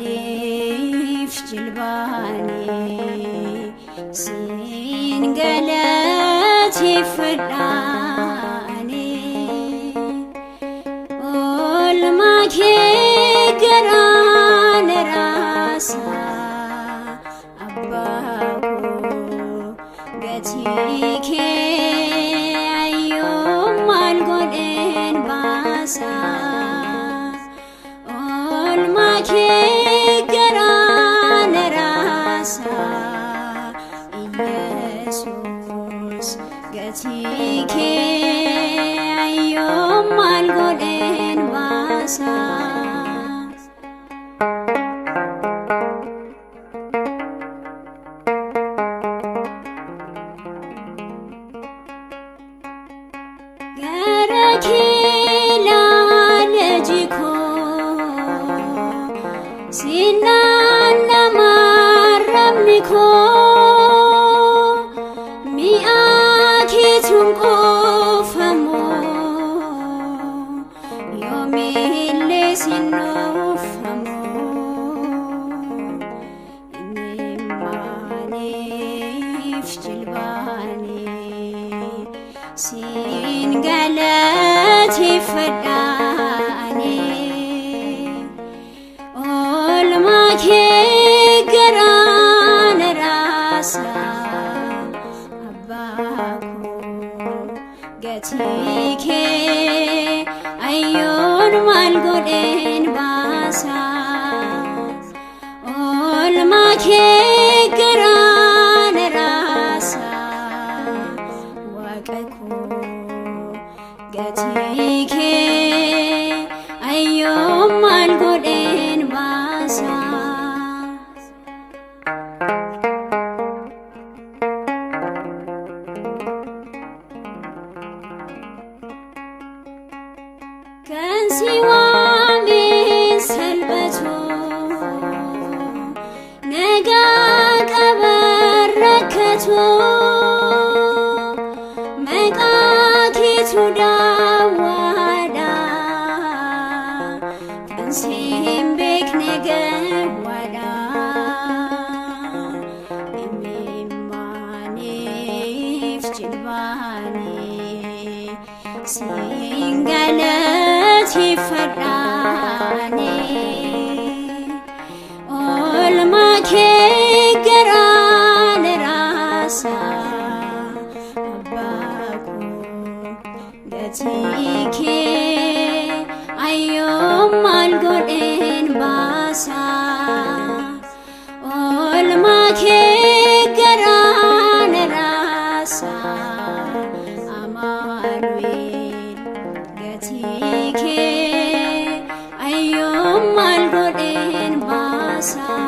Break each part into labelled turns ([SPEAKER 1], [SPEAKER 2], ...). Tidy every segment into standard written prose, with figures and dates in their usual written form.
[SPEAKER 1] Imimmaaniif jilbaanii siin galateeffadhaanii. Oolmaa kee garaan raasaa, abbaa koo, gatii kee ayyoon maal godheen baasaa? Oolmaa kee garaan raasaa, Iyesuus, gatii kee ayyoon maal godheen baasaa? Gara kee ilaala jikoo, sinaan nama arrabni koo, mi'a keetuun quufamu, yoomillee sin nuufamu. Imimmaaniif jilbaanii siin galateeffadhaanii. Oolmaa kee garaan raasaa, abbaa koo, gatii kee ayyoon maal godheen baasaa? Oolmaa kee garaan raasaa, waaqa koo, gatii kee ayyoon maal godheen baasaa? Kan si waameen salphatu, nagaa qaba rakkatu, maqaa keetu daawwaadha, kan si hin beekne gawwaadha. Imimmaaniif jilbaanii siin galateeffadhaanii. Oolmaa kee garaan raasaa, abbaa koo, gatii kee ayyoon maal godheen baasaa? Oolmaa kee garaan raasaa, Amaanu'el, gatii kee ayyoon maal godheen baasaa?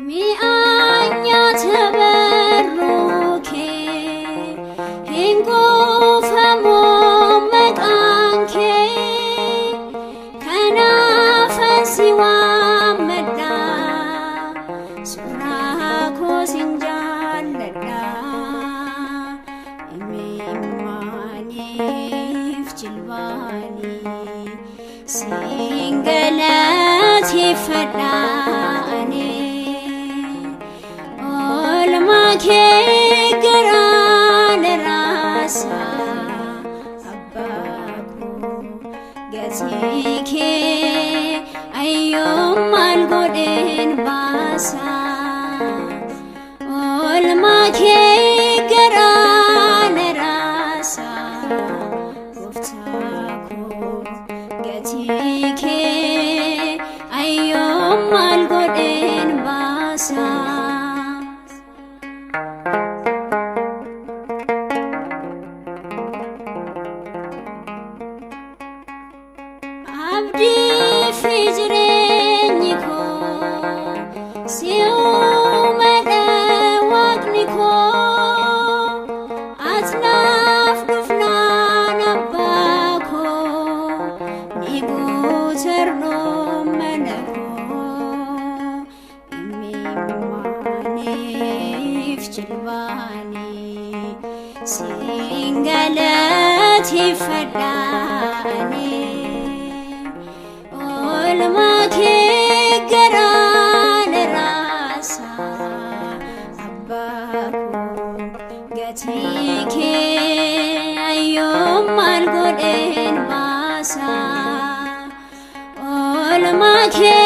[SPEAKER 1] Mi'aan nyaata barruu kee hin quufamu maqaan kee, kanaafan si waammadha, suuraa koo sin jaalladha. Imimmaaniif jilbaanii siin galateeffadhaanii. Oolmaa kee garaan raasaa, abbaa koo, gatii kee ayyoon maal godheen baasaa? Oolmaa kee garaan raasaa, gooftaa koo, gatii kee ayyoon maal godheen baasaa? Jilbaanii siin galateeffadha ani. Oolmaa kee garaa na raasa abbaa koo, gatii kee ayyoon maal godheen baasa. Oolmaa kee.